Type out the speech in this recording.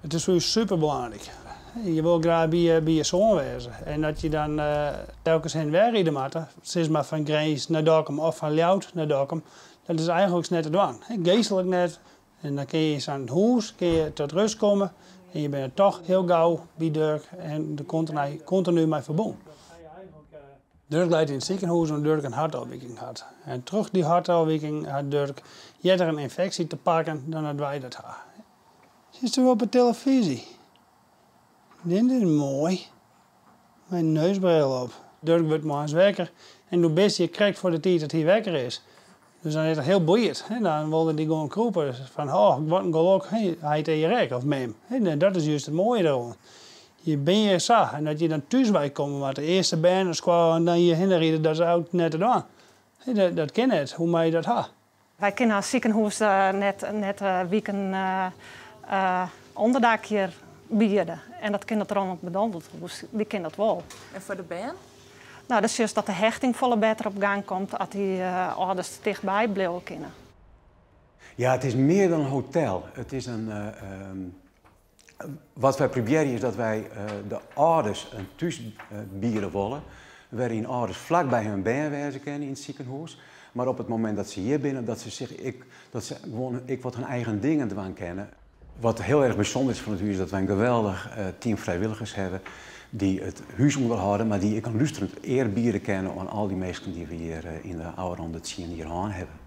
It is foar ús superbelangryk. Je wol graach by je soan wêze. En dat je dan telkens hinne en wer ride moatte, sis mar fan Grins nei Dokkum of fan Ljouwert nei Dokkum, dat is eigenliks net te dwaan. Geastlik net. En dan kinne je yn sa'n hûs kinne je tot rust komme en je binne toch hiel gau by Durk en der kontinu mei ferbûn. Durk leit yn it sikehûs om't Durk in hertôfwiking hat. En troch dy hertôfwiking hat Durk earder in ynfeksje te pakken dan dat wy dat ha. Sitsto op 'e telefyzje? Dit is moai. Mei in neusbril op. Durk wurdt moarns wekker en do bist hjir krekt foar de tiid dat hy wekker is. Dus dan is er hiel bliid. Dan wol er dy gewoan krûpe. Fan, oh, wat in gelok, heit is hjir ek, of mem. Dat is just it moaie deroan. Je binne hjir sa. En dat je dan thús wei komme moatte, earst de bern nei skoalle en dan hjir hinne ride, dat is eigentlik net te dwaan. Dat kin net. Hoe mei je dat ha? Wy kinne as sikehûs net wiken ûnderdak hjir biede. En dat kin it Ronald McDonaldhûs, dy kin dat wol. En foar de bern? No, dan sjochst dat de hechting folle better op gang komt as dy âlders tichtby bliuwe kinne. Ja, it is mear dan in hotel. It is in, wat wy probearje is dat wy de âlders in thús biede wolle, wêryn âlders flak by hun bern wêze kinne yn it sikehûs, mar op it momint dat se hjir binne, dat se sich ek, dat se gewoan ek wat hun eigen dingen dwaan kinne. Wat hiel erch bysûnder is fan it hûs is dat wy in geweldich team frijwilligers hawwe dy't it hûs ûnderhâlde, mar dy't ek in lústerend ear biede kinne oan al dy minsken dy't we hjir yn de ôfrûne 10 jier hân hawwe.